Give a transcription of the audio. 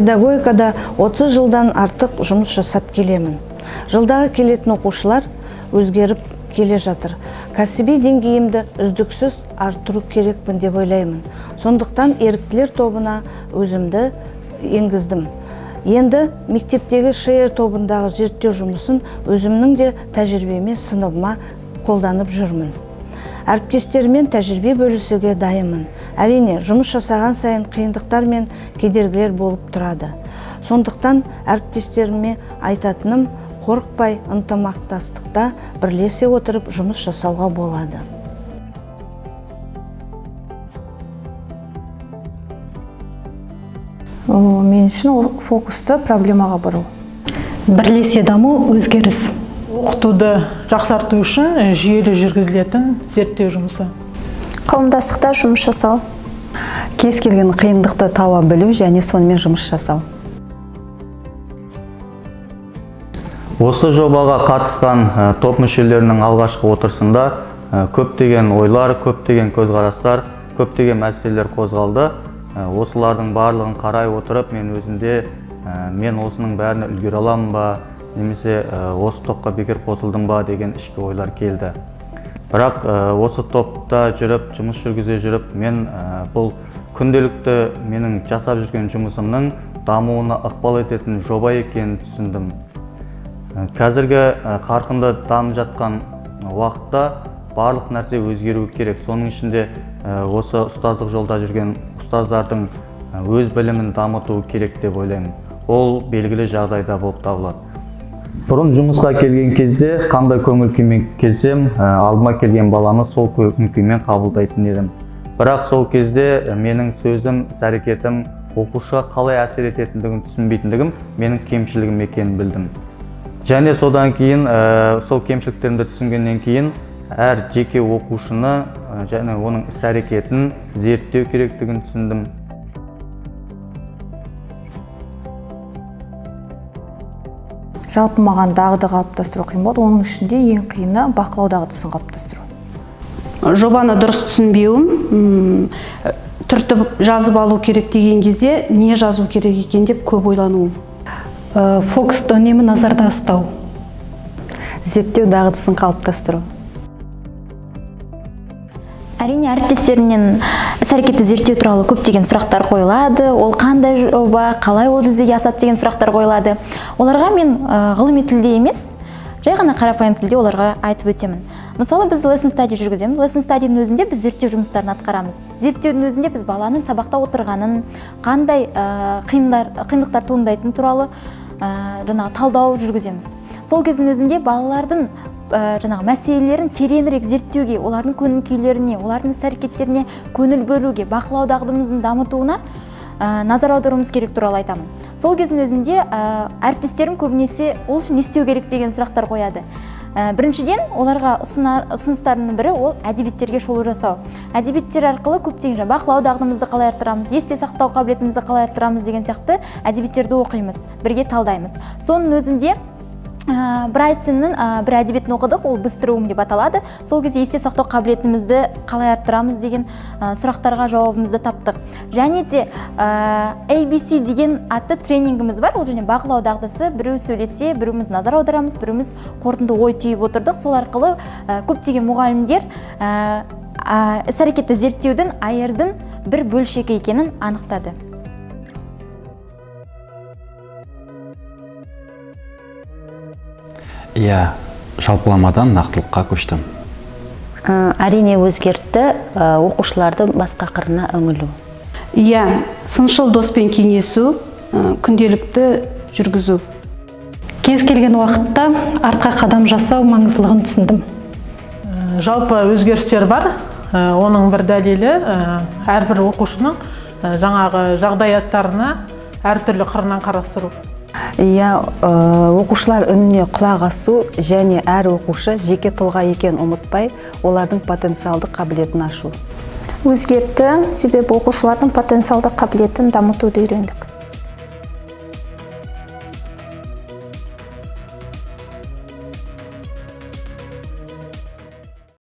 Педагогикада 30 жылдан артық жұмыс жасап келемін. Жылдағы келетін оқушылар өзгеріп келе жатыр. Кәсіби деңгейімді үздіксіз арттыру керекпін деп ойлаймын. Сондықтан еріктілер тобына өзімді енгіздім. Енді мектептегі ШР тобындағы зерттеу жұмысын өзімнің де тәжірибеме, сыныбыма қолданып жүрмін. Әріптестеріммен тәжірибе бөлісуге дайынмын. Әрине, жұмыс жасаған сайын қиындықтар мен кедергілер болып тұрады. Сондықтан әріптестеріме айтатыным, қорықпай ынтымақтастықта бірлесе отырып жұмыс жасауға болады. Мен үшін ол фокусты проблемаға бұру. Бірлесе даму, өзгеріс. Оқытуды жақсарту үшін жүйелі жүргізілетін зерттеу жұмысы. Қауымдастықта жұмыс жасау. Кез келген қиындықты таба білу және сонымен жұмыс жасау. Осы жобаға қатысқан топ мүшелерінің алғашқы отырысында көптеген ойлар, көптеген көзқарастар, көптеген мәселелер қозғалды. Осылардың барлығын қарай отырып, мен өзімде мен осының бәріне үлгере аламын ба, немесе осы топқа бекер қосылдым ба деген ішкі ойлар келді. Бірақ осы топта жүріп, жұмыс жүргізе жүріп, мен бұл күнделікті менің жасап жүрген жұмысымның дамуына ықпал ететін жоба екенін түсіндім. Қазіргі қарқынды дамып жатқан уақытта барлық нәрсе өзгеруі керек. Соның ішінде осы ұстаздық жолда жүрген ұстаздардың өз білімін дамытуы керек деп ойлаймын. Ол белгілі жағдайда болып табылады. Бұрын жұмысқа келген кезде қандай көңіл күймен келсем, алдыма келген баланы сол көңіл күймен қабылдайтын едім. Бірақ сол кезде менің сөзім, іс-әрекетім оқушыға қалай әсер ететіндігін түсінбейтіндігім менің кемшілігім екенін білдім. Және содан кейін, сол кемшіліктерімді түсінгеннен кейін әр жеке оқушыны және оның іс-әрекетін зерттеу керектігін түсіндім. Жалпы маған дағды қалыптастыру қиын болды. Оның ішінде ең қиыны бақылау дағдысын қалыптастыру. Жобаны дұрыс түсінбеуім, түртіп жазып алу керек деген кезде не жазу керек екен деп көп ойлануым. Фокусты үнемі назарда ұстау. Зерттеу дағдысын қалыптастыру. Әрине, әріптестерімнен іс-әрекетті зерттеу туралы көптеген сұрақтар қойылады. Ол қандай жоба, қалай ол жүзеге асады деген сұрақтар қойылады. Оларға мен ғылыми тілде емес, жай ғана қарапайым тілде оларға айтып өтемін. Мысалы, біз lesson study жүргіземіз. Lesson study'ның өзінде біз зерттеу жұмыстарын атқарамыз. Зерттеудің өзінде біз баланың сабақта отырғанын, қандай қиындықтар туындайтыны туралы жаңағы талдау жүргіземіз. Сол кездің өзінде балалардың жаңағы мәселелерін тереңірек зерттеуге, олардың көңіл күйлеріне, олардың іс-әрекеттеріне көңіл бөлуге, бақылау дағдымыздың дамытуына назар аударуымыз керек туралы айтамын. Сол кездің өзінде әріптестерім көбінесе ол үшін не істеу керек деген сұрақтар қояды. Біріншіден, оларға ұсыныстарының бірі ол әдебиеттерге шолу жасау. Әдебиеттер арқылы көптеген бақылау дағдымызды қалай арттырамыз, есте сақтау қабілетімізді қалай арттырамыз деген сияқты әдебиеттерді оқимыз, бірге талдаймыз. Соның өзінде Брайсонның бір әдебиетін оқыдық, ол «Быстрый ум» деп аталады. Сол кезде есте сақтау қабілетімізді қалай арттырамыз деген сұрақтарға жауабымызды таптық. Және де ABC деген атты тренингіміз бар. Ол және бақылау дағдысы, біреу сөйлесе, біреуміз назар аударамыз, біреуміз қорытынды ой түйіп отырдық. Сол арқылы көптеген мұғалімдер іс-әрекетті зерттеудің АР-дың бір бөлшегі екенін анықтады. Иә, жалпыламадан нақтылыққа көштім. Әрине өзгертті, оқушыларды басқа қырына үңілу. Иә, сыншыл доспен кеңесу, күнделікті жүргізу. Кез келген уақытта артқа қадам жасау маңыздылығын түсіндім. Жалпы өзгерістер бар. Оның бір дәлелі әрбір оқушының жаңағы жағдаяттарына әртүрлі қырынан қарастыру. Иә, оқушылар үніне құлақ асу және әр оқушы жеке тұлға екенін ұмытпай, олардың потенциалдық қабілетін ашу. Өзгертті, себебі оқушылардың потенциалдық қабілетін дамытуды үйрендік.